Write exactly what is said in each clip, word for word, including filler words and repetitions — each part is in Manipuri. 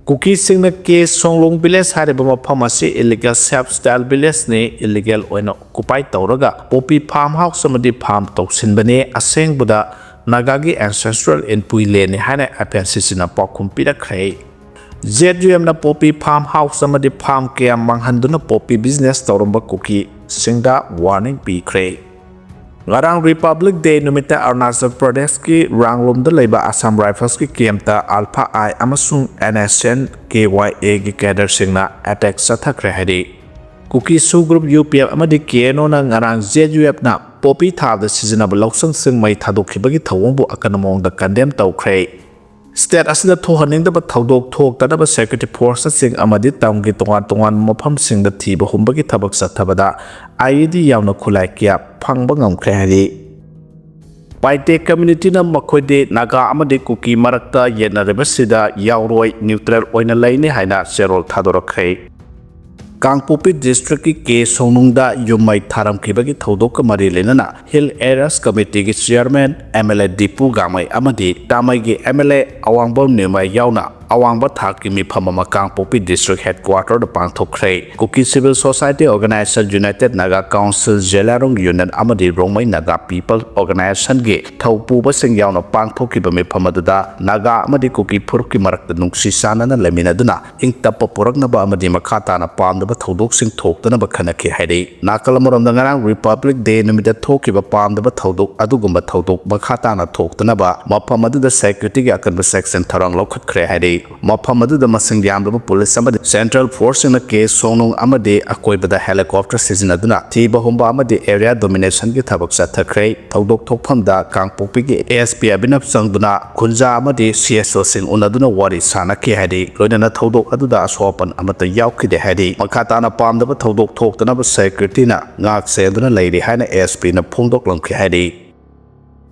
ꯀꯨꯀꯤꯁꯤꯡꯅ ꯀꯦ ꯁꯣꯡꯂꯣꯡ ꯚꯤꯂꯦꯖ ꯍꯥꯏꯔꯤꯕ ꯃꯐꯝ ꯑꯁꯤ ꯏꯂꯤꯒꯦꯜ ꯁꯦꯜꯐ ꯁ꯭ꯇꯥꯏꯜ ꯚꯤꯂꯦꯖꯅꯤ, ꯏꯂꯤꯒꯦꯜ ꯑꯣꯏꯅ ꯑꯣꯀꯨꯄꯥꯏ ꯇꯧꯔꯒ ꯄꯣꯄꯤ ꯐꯥꯔꯝ ꯍꯥꯎꯁ ꯑꯃꯗꯤ ꯐꯥꯔꯝ ꯇꯧꯁꯤꯟꯕꯅꯤ꯫ ꯑꯁꯦꯡꯕꯗ ꯅꯥꯒꯥꯒꯤ ꯑꯦꯟꯁꯦꯁꯇ꯭ꯔꯦꯜ ꯏꯟꯄꯨꯏ ꯂꯦꯟꯅꯤ ꯍꯥꯏꯅ ꯑꯦꯐ ꯑꯦꯟ ꯁꯤ ꯁꯤꯅ ꯄꯥꯎꯈꯨꯝ ꯄꯤꯔꯛꯈ꯭ꯔꯦ꯫ ꯖꯦꯠ ꯌꯨ ꯑꯦꯝꯅ ꯄꯣꯄꯤ ꯐꯥꯔꯝ ꯍꯥꯎꯁ ꯑꯃꯗꯤ ꯐꯥꯔꯝ ꯀꯌꯥ ꯃꯥꯡꯍꯟꯗꯨꯅ ꯄꯣꯄꯤ ꯕꯤꯖꯤꯅꯦꯁ ꯇꯧꯔꯝꯕ ꯀꯨꯀꯤꯁꯤꯡꯗ ꯋꯥꯔꯅꯤꯡ ꯄꯤꯈ꯭ꯔꯦ꯫ ꯉꯔꯥꯡ ꯔꯤꯄꯕ꯭ꯂꯤꯛ ꯗꯦ ꯅꯨꯃꯤꯠꯇ ꯑꯔꯨꯅꯥꯆꯜ ꯄ꯭ꯔꯗꯦꯁꯀꯤ ꯔꯥꯡꯂꯨꯝꯗ ꯂꯩꯕ ꯑꯁꯥꯝ ꯔꯥꯏꯐꯜꯁꯀꯤ ꯀꯦꯝꯞꯇ ꯑꯜꯐꯥ ꯑꯥꯏ ꯑꯃꯁꯨꯡ and S and K Y ꯑꯦꯒꯤ ꯀꯦꯗꯔꯁꯤꯡꯅ ꯑꯦꯇꯦꯛ ꯆꯠꯊꯈ꯭ꯔꯦ ꯍꯥꯏꯔꯤ꯫ ꯀꯨꯀꯤ ꯁꯨ ꯒ꯭ꯔꯨꯞ ꯌꯨ ꯄꯤ ꯑꯦꯐ ꯑꯃꯗꯤ ꯀꯦ ꯑꯦꯟ ꯑꯣꯅ ꯉꯔꯥꯡ ꯖꯦꯠ ꯌꯨ ꯑꯦꯐꯅ ꯄꯣꯄꯤ ꯊꯥꯕꯗ ꯁꯤꯖꯤꯟꯅꯕ ꯂꯧꯁꯪꯁꯤꯡ ꯃꯩ ꯊꯥꯗꯣꯛꯈꯤꯕꯒꯤ ꯊꯧꯑꯣꯡꯕꯨ ꯑꯀꯟꯕ ꯃꯑꯣꯡꯗ ꯀꯟꯗꯦꯝ ꯇꯧꯈ꯭ꯔꯦ꯫ ꯁ꯭ꯇꯦꯠ ꯑꯁꯤꯗ ꯊꯣꯛꯍꯟꯅꯤꯡꯗꯕ ꯊꯧꯗꯣꯛ ꯊꯣꯛꯇꯅꯕ ꯁꯦꯀ꯭ꯌꯨꯔꯤꯇꯤ ꯐꯣꯔꯁꯅꯁꯤꯡ ꯑꯃꯗꯤ ꯇꯝꯒꯤ ꯇꯣꯉꯥꯟ ꯇꯣꯉꯥꯟꯕ ꯃꯐꯝꯁꯤꯡꯗ ꯊꯤꯕ ꯍꯨꯝꯕꯒꯤ ꯊꯕꯛ ꯆꯠꯊꯕꯗ ꯑꯥꯏ ꯏ ꯗꯤ ꯌꯥꯎꯅ ꯈꯨꯠꯂꯥꯏ ꯀꯌꯥ ꯐꯪꯕ ꯉꯝꯈ꯭ꯔꯦ ꯍꯥꯏꯔꯤ꯫ ꯄꯥꯏꯇꯦ ꯀꯝꯃ꯭ꯌꯨꯅꯤꯇꯤꯅ ꯃꯈꯣꯏꯗꯤ ꯅꯥꯒꯥ ꯑꯃꯗꯤ ꯀꯨꯀꯤ ꯃꯔꯛꯇ ꯌꯦꯠꯅꯔꯤꯕꯁꯤꯗ ꯌꯥꯎꯔꯣꯏ, ꯅ꯭ꯌꯨꯇ꯭ꯔꯦꯜ ꯑꯣꯏꯅ ꯂꯩꯅꯤ ꯍꯥꯏꯅ ꯆꯦꯔꯣꯜ ꯊꯥꯗꯣꯔꯛꯈ꯭ꯔꯦ꯫ ꯀꯥꯡꯄꯣꯛꯄꯤ ꯗꯤꯁꯇ꯭ꯔꯤꯛꯀꯤ ꯀꯦ ꯁꯣꯡꯅꯨꯡꯗ ꯌꯨꯝ ꯃꯩ ꯊꯥꯔꯝꯈꯤꯕꯒꯤ ꯊꯧꯗꯣꯛꯀ ꯃꯔꯤ ꯂꯩꯅꯅ ꯍꯤꯜ ꯑꯦꯔꯤꯌꯥꯁ ꯀꯃꯤꯇꯤꯒꯤ chairman M L A Dipu Gamei ꯑꯃꯗꯤ ꯇꯥꯃꯩꯒꯤ ꯑꯦꯝ ꯑꯦꯜ ꯑꯦ ꯑꯋꯥꯡꯕꯝ ꯅ꯭ꯌꯨꯃꯩ ꯌꯥꯎꯅ ꯑꯋꯥꯡꯕ ꯊꯥꯛꯀꯤ ꯃꯤꯐꯝ ꯑꯃ ꯀꯥꯡꯄꯣꯛꯄꯤ ꯗꯤꯁꯇ꯭ꯔꯤꯛ ꯍꯦꯗꯀ꯭ꯋꯥꯇꯔꯗ ꯄꯥꯡꯊꯣꯛꯈ꯭ꯔꯦ꯫ Kuki civil society organisation, United Naga Council, ꯖꯦꯂꯥꯔꯣꯡ ꯌꯨꯅꯤꯌꯟ ꯑꯃꯗꯤ ꯔꯣꯡꯃꯩ ꯅꯥꯒꯥ ꯄꯤꯄꯜ ꯑꯣꯔꯒꯅꯥꯏꯖꯦꯁꯟꯒꯤ ꯊꯧꯄꯨꯕꯁꯤꯡ ꯌꯥꯎꯅ ꯄꯥꯡꯊꯣꯛꯈꯤꯕ ꯃꯤꯐꯝ ꯑꯗꯨꯗ ꯅꯥꯒꯥ ꯑꯃꯗꯤ ꯀꯨꯀꯤ ꯐꯨꯔꯨꯞꯀꯤ ꯃꯔꯛꯇ ꯅꯨꯡꯁꯤ ꯆꯥꯟꯅꯅ ꯂꯩꯃꯤꯟꯅꯗꯨꯅ ꯏꯪ ꯇꯞꯄ ꯄꯨꯔꯛꯅꯕ ꯑꯃꯗꯤ ꯃꯈꯥ ꯇꯥꯅ ꯄꯥꯝꯗꯕ ꯊꯧꯗꯣꯛꯁꯤꯡ ꯊꯣꯛꯇꯅꯕ ꯈꯟꯅꯈꯤ ꯍꯥꯏꯔꯤ꯫ ꯅꯥꯀꯜ ꯑꯃꯔꯣꯝꯗ ꯉꯔꯥꯡ ꯔꯤꯄꯕ꯭ꯂꯤꯛ ꯗꯦ ꯅꯨꯃꯤꯠꯇ ꯊꯣꯛꯈꯤꯕ ꯄꯥꯝꯗꯕ ꯊꯧꯗꯣꯛ ꯑꯗꯨꯒꯨꯝꯕ ꯊꯧꯗꯣꯛ ꯃꯈꯥ ꯇꯥꯅ ꯊꯣꯛꯇꯅꯕ ꯃꯐꯝ ꯑꯗꯨꯗ ꯁꯦꯀ꯭ꯌꯨꯔꯤꯇꯤꯒꯤ ꯑꯀꯟꯕ ꯆꯦꯛꯁꯤꯟ ꯊꯧꯔꯥꯡ ꯂꯧꯈꯠꯈ꯭ꯔꯦ ꯍꯥꯏꯔꯤ꯫ ꯃꯐꯝ ꯑꯗꯨꯗ ꯃꯁꯤꯡ ꯌꯥꯝꯂꯕ ꯄꯨꯂꯤꯁ ꯑꯃꯗꯤ ꯁꯦꯟꯇ꯭ꯔꯦꯜ ꯐꯣꯔꯁꯁꯤꯡꯅ ꯀꯦ ꯁꯣꯡꯅꯨꯡ ꯑꯃꯗꯤ ꯑꯀꯣꯏꯕꯗ ꯍꯦꯂꯤꯀꯣꯞꯇꯔ ꯁꯤꯖꯤꯟꯅꯗꯨꯅ ꯊꯤꯕ ꯍꯨꯝꯕ ꯑꯃꯗꯤ ꯑꯦꯔꯤꯌꯥ ꯗꯣꯃꯤꯅꯦꯁꯟꯒꯤ ꯊꯕꯛ ꯆꯠꯊꯈ꯭ꯔꯦ꯫ ꯊꯧꯗꯣꯛ ꯊꯣꯛꯐꯝꯗ ꯀꯥꯡꯄꯣꯛꯄꯤꯒꯤ ꯑꯦ ꯑꯦꯁ ꯄꯤ ꯑꯕꯤꯅꯕ ꯆꯪꯗꯨꯅ ꯈꯨꯟꯖꯥ ꯑꯃꯗꯤ ꯁꯤ ꯑꯦꯁ ꯑꯣꯁꯤꯡ ꯎꯅꯗꯨꯅ ꯋꯥꯔꯤ ꯁꯥꯅꯈꯤ ꯍꯥꯏꯔꯤ꯫ ꯂꯣꯏꯅꯅ ꯊꯧꯗꯣꯛ ꯑꯗꯨꯗ ꯑꯁꯣꯛ ꯑꯄꯟ ꯑꯃꯠꯇ ꯌꯥꯎꯈꯤꯗꯦ ꯍꯥꯏꯔꯤ꯫ ꯃꯈꯥ ꯇꯥꯅ ꯄꯥꯝꯗꯕ ꯊꯧꯗꯣꯛ ꯊꯣꯛꯇꯅꯕ ꯁꯦꯀ꯭ꯌꯨꯔꯤꯇꯤꯅ ꯉꯥꯛ ꯁꯦꯟꯗꯨꯅ ꯂꯩꯔꯤ ꯍꯥꯏꯅ ꯑꯦ ꯑꯦꯁ ꯄꯤꯅ ꯐꯣꯡꯗꯣꯛꯂꯝꯈꯤ ꯍꯥꯏꯔꯤ꯫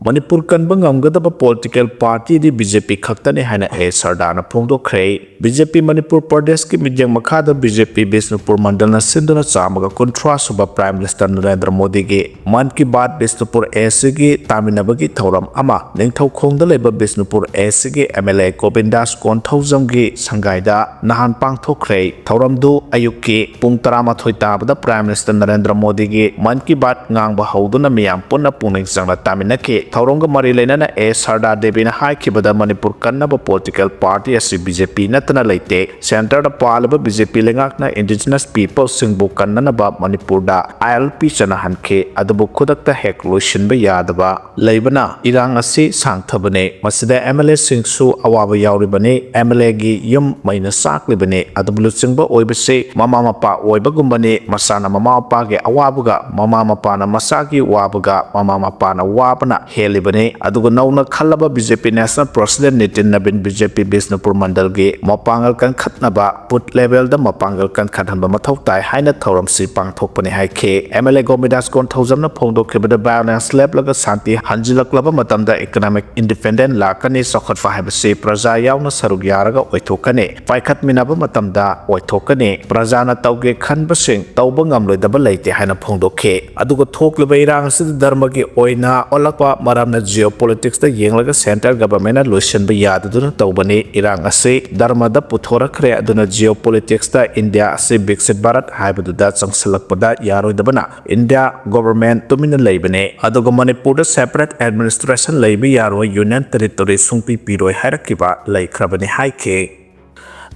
ꯃꯅꯤꯄꯨꯔ ꯀꯟꯕ ꯉꯝꯒꯗꯕ ꯄꯣꯂꯤꯇꯤꯀꯦꯜ ꯄꯥꯔꯇꯤꯗꯤ ꯕꯤ ꯖꯦ ꯄꯤ ꯈꯛꯇꯅꯤ ꯍꯥꯏꯅ ꯑꯦ ꯁꯔꯗꯥꯅ ꯐꯣꯡꯗꯣꯛꯈ꯭ꯔꯦ꯫ ꯕꯤ ꯖꯦ ꯄꯤ ꯃꯅꯤꯄꯨꯔ ꯄ꯭ꯔꯗꯦꯁꯀꯤ ꯃꯤꯠꯌꯦꯡ ꯃꯈꯥꯗ ꯕꯤ ꯖꯦ ꯄꯤ ꯕꯤꯁꯅꯨꯄꯨꯔ ꯃꯟꯗꯜꯅ ꯁꯤꯟꯗꯨꯅ ꯆꯥꯝꯃꯒ ꯀꯨꯟꯊ꯭ꯔꯥ ꯁꯨꯕ ꯄ꯭ꯔꯥꯏꯝ ꯃꯤꯅꯤꯁꯇꯔ ꯅꯔꯦꯟꯗ꯭ꯔ ꯃꯣꯗꯤꯒꯤ ꯃꯟ ꯀꯤ ꯕꯥꯠ ꯕꯤꯁꯅꯨꯄꯨꯔ ꯑꯦ ꯁꯤꯒꯤ ꯇꯥꯃꯤꯟꯅꯕꯒꯤ ꯊꯧꯔꯝ ꯑꯃ ꯅꯤꯡꯊꯧꯈꯣꯡꯗ ꯂꯩꯕ ꯕꯤꯁꯅꯨꯄꯨꯔ ꯑꯦ ꯁꯤꯒꯤ ꯑꯦꯝ ꯑꯦꯜ ꯑꯦ ꯒꯣꯕꯤꯟꯗꯥꯁ ꯀꯣꯟꯊꯧꯖꯝꯒꯤ ꯁꯪꯒꯥꯏꯗ ꯅꯍꯥꯟ ꯄꯥꯡꯊꯣꯛꯈ꯭ꯔꯦ꯫ ꯊꯧꯔꯝꯗꯨ ꯑꯌꯨꯛꯀꯤ ꯄꯨꯡ ꯇꯔꯥꯃꯥꯊꯣꯏ ꯇꯥꯕꯗ ꯄ꯭ꯔꯥꯏꯝ ꯃꯤꯅꯤꯁꯇꯔ ꯅꯔꯦꯟꯗ꯭ꯔ ꯃꯣꯗꯤꯒꯤ ꯃꯟ ꯀꯤ ꯕꯥꯠ ꯉꯥꯡꯕ ꯍꯧꯗꯨꯅ ꯃꯤꯌꯥꯝ ꯄꯨꯟꯅ ꯄꯨꯛꯅꯤꯡ ꯆꯪꯅ ꯇꯥꯃꯤꯟꯅꯈꯤ꯫ ꯊꯧꯔꯝꯒ ꯃꯔꯤ ꯂꯩꯅꯅ ꯑꯦ ꯁꯔꯗꯥ ꯗꯦꯕꯤꯅ ꯍꯥꯏꯈꯤꯕꯗ, ꯃꯅꯤꯄꯨꯔ ꯀꯟꯅꯕ ꯄꯣꯂꯤꯇꯤꯀꯦꯜ ꯄꯥꯔꯇꯤ ꯑꯁꯤ ꯕꯤ ꯖꯦ ꯄꯤ ꯅꯠꯇꯅ ꯂꯩꯇꯦ꯫ ꯁꯦꯟꯇꯔꯗ ꯄꯥꯜꯂꯤꯕ ꯕꯤ ꯖꯦ ꯄꯤ ꯂꯩꯉꯥꯛꯅ ꯏꯟꯗꯤꯖꯤꯅꯁ ꯄꯤꯄꯜꯁꯤꯡꯕꯨ ꯀꯟꯅꯅꯕ ꯃꯅꯤꯄꯨꯔꯗ ꯑꯥꯏ ꯑꯦꯜ ꯄꯤ ꯆꯠꯅꯍꯟꯈꯤ, ꯑꯗꯨꯕꯨ ꯈꯨꯗꯛꯇ ꯍꯦꯛ ꯂꯣꯏꯁꯤꯟꯕ ꯌꯥꯗꯕ ꯂꯩꯕꯅ ꯏꯔꯥꯡ ꯑꯁꯤ ꯁꯥꯡꯊꯕꯅꯤ꯫ ꯃꯁꯤꯗ ꯑꯦꯝ ꯑꯦꯜ ꯑꯦꯁꯤꯡꯁꯨ ꯑꯋꯥꯕ ꯌꯥꯎꯔꯤꯕꯅꯤ꯫ ꯑꯦꯝ ꯑꯦꯜ ꯑꯦꯒꯤ ꯌꯨꯝ ꯃꯩꯅ ꯆꯥꯛꯂꯤꯕꯅꯤ꯫ ꯑꯗꯨꯕꯨ ꯂꯨꯆꯤꯡꯕ ꯑꯣꯏꯕꯁꯤ ꯃꯃꯥ ꯃꯄꯥ ꯑꯣꯏꯕꯒꯨꯝꯕꯅꯤ꯫ ꯃꯆꯥꯅ ꯃꯃꯥ ꯃꯄꯥꯒꯤ ꯑꯋꯥꯕꯒ, ꯃꯃꯥ ꯃꯄꯥꯅ ꯃꯆꯥꯒꯤ ꯋꯥꯕꯒ, ꯃꯃꯥ ꯃꯄꯥꯅ ꯋꯥꯕꯅ ꯍꯦꯜꯂꯤꯕꯅꯤ꯫ ꯑꯗꯨꯒ ꯅꯧꯅ ꯈꯜꯂꯕ ꯕꯤ ꯖꯦ ꯄꯤ ꯅꯦꯁꯅꯦꯜ ꯄ꯭ꯔꯁꯤꯗꯦꯟ ꯅꯤꯇꯤꯟ ꯅꯕꯤꯟ ꯕꯤ ꯖꯦ ꯄꯤ ꯕꯤꯁꯅꯨꯄꯨꯔ ꯃꯟꯗꯜꯒꯤ ꯃꯄꯥꯡꯒꯜ ꯀꯟꯈꯠꯅꯕ ꯕꯨꯊ ꯂꯦꯚꯦꯜꯗ ꯃꯄꯥꯡꯒꯜ ꯀꯟꯈꯠꯍꯟꯕ ꯃꯊꯧ ꯇꯥꯏ ꯍꯥꯏꯅ ꯊꯧꯔꯝꯁꯤ ꯄꯥꯡꯊꯣꯛꯄꯅꯤ ꯍꯥꯏꯈꯤ꯫ ꯑꯦꯝ ꯑꯦꯜ ꯑꯦ ꯒꯣꯃꯤꯗꯥꯁ ꯀꯣꯟꯊꯧꯖꯝꯅ ꯐꯣꯡꯗꯣꯛꯈꯤꯕꯗ, ꯚꯥꯏꯑꯣꯂꯦꯟꯁ ꯂꯦꯞꯂꯒ ꯁꯥꯟꯇꯤ ꯍꯟꯖꯤꯜꯂꯛꯂꯕ ꯃꯇꯝꯗ ꯏꯀꯣꯅꯣꯃꯤꯛ ꯏꯟꯗꯤꯄꯦꯟꯗꯦꯟ ꯂꯥꯛꯀꯅꯤ꯫ ꯆꯥꯎꯈꯠꯄ ꯍꯥꯏꯕꯁꯤ ꯄ꯭ꯔꯖꯥ ꯌꯥꯎꯅ ꯁꯔꯨꯛ ꯌꯥꯔꯒ ꯑꯣꯏꯊꯣꯛꯀꯅꯤ꯫ ꯄꯥꯏꯈꯠꯃꯤꯟꯅꯕ ꯃꯇꯝꯗ ꯑꯣꯏꯊꯣꯛꯀꯅꯤ꯫ ꯄ꯭ꯔꯖꯥꯅ ꯇꯧꯒꯦ ꯈꯟꯕꯁꯤꯡ ꯇꯧꯕ ꯉꯝꯂꯣꯏꯗꯕ ꯂꯩꯇꯦ ꯍꯥꯏꯅ ꯐꯣꯡꯗꯣꯛꯈꯤ꯫ ꯑꯗꯨꯒ ꯊꯣꯛꯂꯤꯕ ꯏꯔꯥꯡ ꯑꯁꯤꯗ ꯙꯔꯃꯒꯤ ꯑꯣꯏꯅ ꯑꯣꯜꯂꯛꯄ ꯃꯔꯝꯅ ꯖꯤꯑꯣ ꯄꯣꯂꯤꯇꯤꯛꯁꯇ ꯌꯦꯡꯂꯒ ꯁꯦꯟꯇ꯭ꯔꯦꯜ ꯒꯚꯔꯟꯃꯦꯟꯠꯅ ꯂꯣꯏꯁꯤꯟꯕ ꯌꯥꯗꯗꯨꯅ ꯇꯧꯕꯅꯤ꯫ ꯏꯔꯥꯡ ꯑꯁꯤ ꯙꯔꯃꯗ ꯄꯨꯊꯣꯔꯛꯈ꯭ꯔꯦ꯫ ꯑꯗꯨꯅ ꯖꯤꯑꯣ ꯄꯣꯂꯤꯇꯤꯛꯁꯇ ꯏꯟꯗꯤꯌꯥ ꯑꯁꯤ ꯕꯤꯛꯁꯤꯠ ꯚꯥꯔꯠ ꯍꯥꯏꯕꯗꯨꯗ ꯆꯪꯁꯤꯜꯂꯛꯄꯗ ꯌꯥꯔꯣꯏꯗꯕꯅ ꯏꯟꯗꯤꯌꯥ ꯒꯚꯔꯟꯃꯦꯟꯠ ꯇꯨꯃꯤꯟꯅ ꯂꯩꯕꯅꯤ꯫ ꯑꯗꯨꯒ ꯃꯅꯤꯄꯨꯔꯗ ꯁꯦꯄꯔꯦꯠ ꯑꯦꯗꯃꯤꯅꯤꯁꯇ꯭ꯔꯦꯁꯟ ꯂꯩꯕ ꯌꯥꯔꯣꯏ, ꯌꯨꯅꯤꯌꯟ ꯇꯦꯔꯤꯇꯣꯔꯤ ꯁꯨꯡꯄꯤ ꯄꯤꯔꯣꯏ ꯍꯥꯏꯔꯛꯈꯤꯕ ꯂꯩꯈ꯭ꯔꯕꯅꯤ ꯍꯥꯏꯈꯤ꯫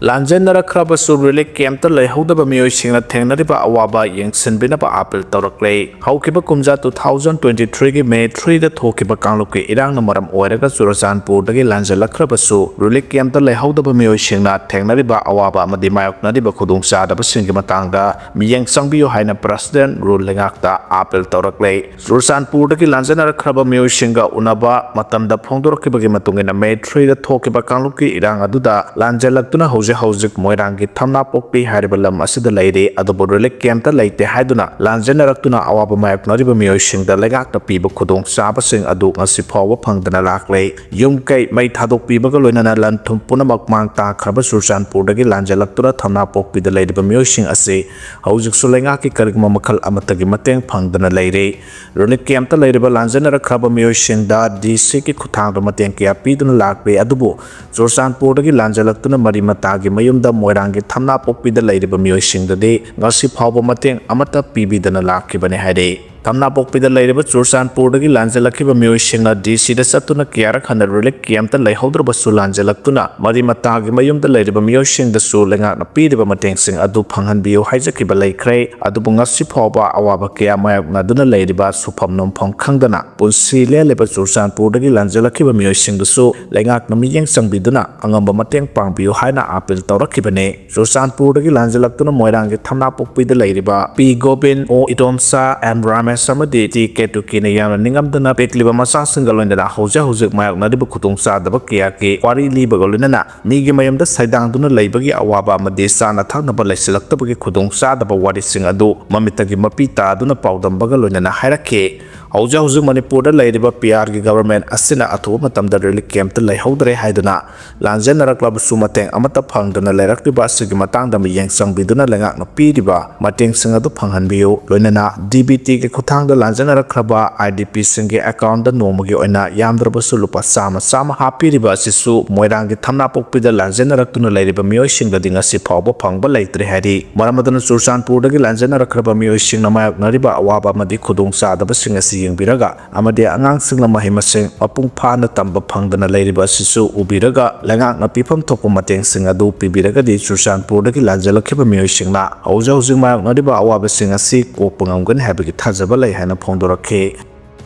ꯂꯥꯟꯖꯦꯟꯅꯔꯛꯈ꯭ꯔꯕꯁꯨ ꯔꯤꯂꯤꯐ ꯀꯦꯝꯞꯇ ꯂꯩꯍꯧꯗꯕ ꯃꯤꯑꯣꯏꯁꯤꯡꯅ ꯊꯦꯡꯅꯔꯤꯕ ꯑꯋꯥꯕ ꯌꯦꯡꯁꯤꯟꯕꯤꯅꯕ ꯑꯥꯄꯤꯜ ꯇꯧꯔꯛꯂꯦ꯫ ꯍꯧꯈꯤꯕ ꯀꯨꯝꯖꯥ two thousand twenty three ꯒꯤ May three ꯗ ꯊꯣꯛꯈꯤꯕ ꯀꯥꯡꯂꯨꯞꯀꯤ ꯏꯔꯥꯡꯅ ꯃꯔꯝ ꯑꯣꯏꯔꯒ ꯆꯨꯔꯆꯥꯟꯄꯨꯔꯗꯒꯤ ꯂꯥꯟꯖꯦꯜꯂꯛꯈ꯭ꯔꯕꯁꯨ ꯔꯤꯂꯤꯐ ꯀꯦꯝꯞꯇ ꯂꯩꯍꯧꯗꯕ ꯃꯤꯑꯣꯏꯁꯤꯡꯅ ꯊꯦꯡꯅꯔꯤꯕ ꯑꯋꯥꯕ ꯑꯃꯗꯤ ꯃꯥꯌꯣꯛꯅꯔꯤꯕ ꯈꯨꯗꯣꯡꯆꯥꯗꯕꯁꯤꯡꯒꯤ ꯃꯇꯥꯡꯗ ꯃꯤꯠꯌꯦꯡ ꯆꯪꯕꯤꯌꯨ ꯍꯥꯏꯅ ꯄ꯭ꯔꯁꯤꯗꯦꯟ ꯔꯨꯜ ꯂꯩꯉꯥꯛꯇ ꯑꯥꯄꯤꯜ ꯇꯧꯔꯛꯂꯦ꯫ ꯆꯨꯔꯆꯥꯟꯄꯨꯔꯗꯒꯤ ꯂꯥꯟꯖꯦꯟꯅꯔꯛꯈ꯭ꯔꯕ ꯃꯤꯑꯣꯏꯁꯤꯡꯒ ꯎꯅꯕ ꯃꯇꯝꯗ ꯐꯣꯡꯗꯣꯔꯛꯈꯤꯕꯒꯤ ꯃꯇꯨꯡ ꯏꯟꯅ, May three ꯗ ꯊꯣꯛꯈꯤꯕ ꯀꯥꯡꯂꯨꯞꯀꯤ ꯏꯔꯥꯡ ꯑꯗꯨꯗ ꯂꯥꯟꯖꯦꯜꯂꯛꯇꯨꯅ ꯍꯧꯖꯤꯛ ꯍꯧꯖꯤꯛ ꯃꯣꯏꯔꯥꯡꯒꯤ ꯊꯝꯅꯥꯄꯣꯛꯄꯤ ꯍꯥꯏꯔꯤꯕ ꯂꯝ ꯑꯁꯤꯗ ꯂꯩꯔꯤ꯫ ꯑꯗꯨꯕꯨ relief campꯇ ꯂꯩꯇꯦ ꯍꯥꯏꯗꯨꯅ ꯂꯥꯟꯖꯦꯟꯅꯔꯛꯇꯨꯅ ꯑꯋꯥꯕ ꯃꯥꯌꯣꯛꯅꯔꯤꯕ ꯃꯤꯑꯣꯏꯁꯤꯡꯗ ꯂꯩꯉꯥꯛꯅ ꯄꯤꯕ ꯈꯨꯗꯣꯡꯆꯥꯕꯁꯤꯡ ꯑꯗꯨ ꯉꯁꯤ ꯐꯥꯎꯕ ꯐꯪꯗꯅ ꯂꯥꯛꯂꯦ꯫ ꯌꯨꯝ ꯀꯩ ꯃꯩ ꯊꯥꯗꯣꯛꯄꯤꯕꯒ ꯂꯣꯏꯅꯅ ꯂꯟ ꯊꯨꯝ ꯄꯨꯝꯅꯃꯛ ꯃꯥꯡ ꯇꯥꯈ꯭ꯔꯕ ꯆꯨꯔꯆꯥꯟꯄꯨꯔꯗꯒꯤ ꯂꯥꯟꯖꯦꯜꯂꯛꯇꯨꯅ ꯊꯝꯅꯥꯄꯣꯛꯄꯤꯗ ꯂꯩꯔꯤꯕ ꯃꯤꯑꯣꯏꯁꯤꯡ ꯑꯁꯤ ꯍꯧꯖꯤꯛꯁꯨ ꯂꯩꯉꯥꯛꯀꯤ ꯀꯔꯤꯒꯨꯝꯕ ꯃꯈꯜ ꯑꯃꯠꯇꯒꯤ ꯃꯇꯦꯡ ꯐꯪꯗꯅ ꯂꯩꯔꯤ꯫ Relief campꯇ ꯂꯩꯔꯤꯕ ꯂꯥꯟꯖꯦꯟꯅꯔꯛꯈ꯭ꯔꯕ ꯃꯤꯑꯣꯏꯁꯤꯡꯗ DCꯒꯤ ꯈꯨꯠꯊꯥꯡꯗ ꯃꯇꯦꯡ ꯀꯌꯥ ꯄꯤꯗꯨꯅ ꯂꯥꯛꯂꯤ꯫ ꯑꯗꯨꯕꯨ ꯆꯨꯔꯆꯥꯟꯄꯨꯔꯗꯒꯤ ꯂꯥꯟꯖꯦꯜꯂꯛꯇꯨꯅ ꯃꯔꯤ ꯃꯇꯥꯒꯤ ꯃꯌꯨꯝꯗ ꯃꯣꯏꯔꯥꯡꯒꯤ ꯊꯝꯅꯥꯄꯣꯛꯄꯤꯗ ꯂꯩꯔꯤꯕ ꯃꯤꯑꯣꯏꯁꯤꯡꯗꯗꯤ ꯉꯁꯤ ꯐꯥꯎꯕ ꯃꯇꯦꯡ ꯑꯃꯠꯇ ꯄꯤꯕꯤꯗꯅ ꯂꯥꯛꯈꯤꯕꯅꯤ ꯍꯥꯏꯔꯤ꯫ ꯊꯝꯅꯥꯄꯣꯛꯄꯤꯗ ꯂꯩꯔꯤꯕ ꯆꯨꯔꯆꯥꯟꯄꯨꯔꯗꯒꯤ ꯂꯥꯟꯖꯦꯜꯂꯛꯈꯤꯕ ꯃꯤꯑꯣꯏꯁꯤꯡꯅ DCꯗ ꯆꯠꯇꯨꯅ ꯀꯌꯥꯔꯛ ꯍꯟꯅ relief campꯇ ꯂꯩꯍꯧꯗ꯭ꯔꯕꯁꯨ ꯂꯥꯟꯖꯦꯜꯂꯛꯇꯨꯅ ꯃꯔꯤ ꯃꯇꯥꯒꯤ ꯃꯌꯨꯝꯗ ꯂꯩꯔꯤꯕ ꯃꯤꯑꯣꯏꯁꯤꯡꯗꯁꯨ ꯂꯩꯉꯥꯛꯅ ꯄꯤꯔꯤꯕ ꯃꯇꯦꯡꯁꯤꯡ ꯑꯗꯨ ꯐꯪꯍꯟꯕꯤꯌꯨ ꯍꯥꯏꯖꯈꯤꯕ ꯂꯩꯈ꯭ꯔꯦ꯫ ꯑꯗꯨꯕꯨ ꯉꯁꯤ ꯐꯥꯎꯕ ꯑꯋꯥꯕ ꯀꯌꯥ ꯃꯥꯌꯣꯛꯅꯗꯨꯅ ꯂꯩꯔꯤꯕ ꯁꯨꯐꯝ ꯅꯣꯝꯐꯝ ꯈꯪꯗꯅ ꯄꯨꯟꯁꯤ ꯂꯦꯜꯂꯤꯕ ꯆꯨꯔꯆꯥꯟꯄꯨꯔꯗꯒꯤ ꯂꯥꯟꯖꯦꯜꯂꯛꯈꯤꯕ ꯃꯤꯑꯣꯏꯁꯤꯡꯗꯁꯨ ꯂꯩꯉꯥꯛꯅ ꯃꯤꯠꯌꯦꯡ ꯆꯪꯕꯤꯗꯨꯅ ꯑꯉꯝꯕ ꯃꯇꯦꯡ ꯄꯥꯡꯕꯤꯌꯨ ꯍꯥꯏꯅ appeal ꯇꯧꯔꯛꯈꯤꯕꯅꯤ꯫ ꯆꯨꯔꯆꯥꯟꯄꯨꯔꯗꯒꯤ ꯂꯥꯟꯖꯦꯜꯂꯛꯇꯨꯅ ꯃꯣꯏꯔꯥꯡꯒꯤ ꯊꯝꯅꯥꯄꯣꯛꯄꯤꯗ ꯂꯩꯔꯤꯕ ꯄꯤ ꯒꯣꯕꯤꯟ, ꯑꯣ ꯏꯗꯣꯝꯆꯥ, ꯑꯦꯝ ꯔꯥꯃꯦꯁ ꯑꯃꯗꯤ ꯇꯤ ꯀꯦꯇꯨꯀꯤꯅ ꯌꯥꯝꯅ ꯅꯤꯡꯉꯝꯗꯅ ꯄꯤꯛꯂꯤꯕ ꯃꯆꯥꯁꯤꯡꯒ ꯂꯣꯏꯅꯅ ꯍꯧꯖꯤꯛ ꯍꯧꯖꯤꯛ ꯃꯥꯌꯣꯛꯅꯔꯤꯕ ꯈꯨꯗꯣꯡꯆꯥꯗꯕ ꯀꯌꯥꯒꯤ ꯋꯥꯔꯤ ꯂꯤꯕꯒ ꯂꯣꯏꯅꯅ ꯃꯤꯒꯤ ꯃꯌꯨꯝꯗ ꯁꯩꯗꯥꯡꯗꯨꯅ ꯂꯩꯕꯒꯤ ꯑꯋꯥꯕ ꯑꯃꯗꯤ ꯆꯥꯅ ꯊꯛꯅꯕ ꯂꯩꯁꯤꯜꯂꯛꯇꯕꯒꯤ ꯈꯨꯗꯣꯡꯆꯥꯗꯕ ꯋꯥꯔꯤꯁꯤꯡ ꯑꯗꯨ ꯃꯃꯤꯠꯇꯒꯤ ꯃꯄꯤ ꯇꯥꯗꯨꯅ ꯄꯥꯎꯗꯝꯕꯒ ꯂꯣꯏꯅꯅ ꯍꯥꯏꯔꯛꯈꯤ꯫ ꯍꯧꯖꯤꯛ ꯍꯧꯖꯤꯛ ꯃꯅꯤꯄꯨꯔꯗ ꯂꯩꯔꯤꯕ ꯄꯤ ꯑꯥꯔꯒꯤ government ꯑꯁꯤꯅ ꯑꯊꯨꯕ ꯃꯇꯝꯗ relief campꯇ ꯂꯩꯍꯧꯗ꯭ꯔꯦ ꯍꯥꯏꯗꯨꯅ ꯂꯥꯟꯖꯦꯟꯅꯔꯛꯂꯕꯁꯨ ꯃꯇꯦꯡ ꯑꯃꯠꯇ ꯐꯪꯗꯅ ꯂꯩꯔꯛꯂꯤꯕ ꯑꯁꯤꯒꯤ ꯃꯇꯥꯡꯗ ꯃꯤꯠꯌꯦꯡ ꯆꯪꯕꯤꯗꯨꯅ ꯂꯩꯉꯥꯛꯅ ꯄꯤꯔꯤꯕ ꯃꯇꯦꯡꯁꯤꯡ ꯑꯗꯨ ꯐꯪꯍꯟꯕꯤꯌꯨ꯫ ꯂꯣꯏꯅꯅ DBTꯒꯤ ꯈꯨꯠꯊꯥꯡꯗ ꯂꯥꯟꯖꯦꯟꯅꯔꯛꯈ꯭ꯔꯕ IDPꯁꯤꯡꯒꯤ accountꯗ ꯅꯣꯡꯃꯒꯤ ꯑꯣꯏꯅ ꯌꯥꯝꯗ꯭ꯔꯕꯁꯨ ꯂꯨꯄꯥ ꯆꯥꯝꯃ ꯆꯥꯝꯃ ꯍꯥꯞꯄꯤꯔꯤꯕ ꯑꯁꯤꯁꯨ ꯃꯣꯏꯔꯥꯡꯒꯤ ꯊꯝꯅꯥꯄꯣꯛꯄꯤꯗ ꯂꯥꯟꯖꯦꯟꯅꯔꯛꯇꯨꯅ ꯂꯩꯔꯤꯕ ꯃꯤꯑꯣꯏꯁꯤꯡꯗꯗꯤ ꯉꯁꯤ ꯐꯥꯎꯕ ꯐꯪꯕ ꯂꯩꯇ꯭ꯔꯦ ꯍꯥꯏꯔꯤ꯫ ꯃꯔꯝ ꯑꯗꯨꯅ ꯆꯨꯔꯆꯥꯟꯄꯨꯔꯗꯒꯤ ꯂꯥꯟꯖꯦꯟꯅꯔꯛꯈ꯭ꯔꯕ ꯃꯤꯑꯣꯏꯁꯤꯡꯅ ꯃꯥꯌꯣꯛꯅꯔꯤꯕ ꯑꯋꯥꯕ ꯑꯃꯗꯤ ꯈꯨꯗꯣꯡꯆꯥꯗꯕꯁꯤꯡ ꯑꯁꯤ ꯌꯦꯡꯕꯤꯔꯒ ꯑꯃꯗꯤ ꯑꯉꯥꯡꯁꯤꯡꯅ ꯃꯍꯩ ꯃꯁꯤꯡ ꯃꯄꯨꯡ ꯐꯥꯅ ꯇꯝꯕ ꯐꯪꯗꯅ ꯂꯩꯔꯤꯕ ꯑꯁꯤꯁꯨ ꯎꯕꯤꯔꯒ ꯂꯩꯉꯥꯛꯅ ꯄꯤꯐꯝ ꯊꯣꯛꯄ ꯃꯇꯦꯡꯁꯤꯡ ꯑꯗꯨ ꯄꯤꯕꯤꯔꯒꯗꯤ ꯆꯨꯔꯆꯥꯟꯄꯨꯔꯗꯒꯤ ꯂꯥꯟꯖꯦꯜꯂꯛꯈꯤꯕ ꯃꯤꯑꯣꯏꯁꯤꯡꯅ ꯍꯧꯖꯤꯛ ꯍꯧꯖꯤꯛ ꯃꯥꯌꯣꯛꯅꯔꯤꯕ ꯑꯋꯥꯕꯁꯤꯡ ꯑꯁꯤ ꯀꯣꯛꯄ ꯉꯝꯒꯅꯤ ꯍꯥꯏꯕꯒꯤ ꯊꯥꯖꯕ ꯂꯩ ꯍꯥꯏꯅ ꯐꯣꯡꯗꯣꯔꯛꯈꯤ꯫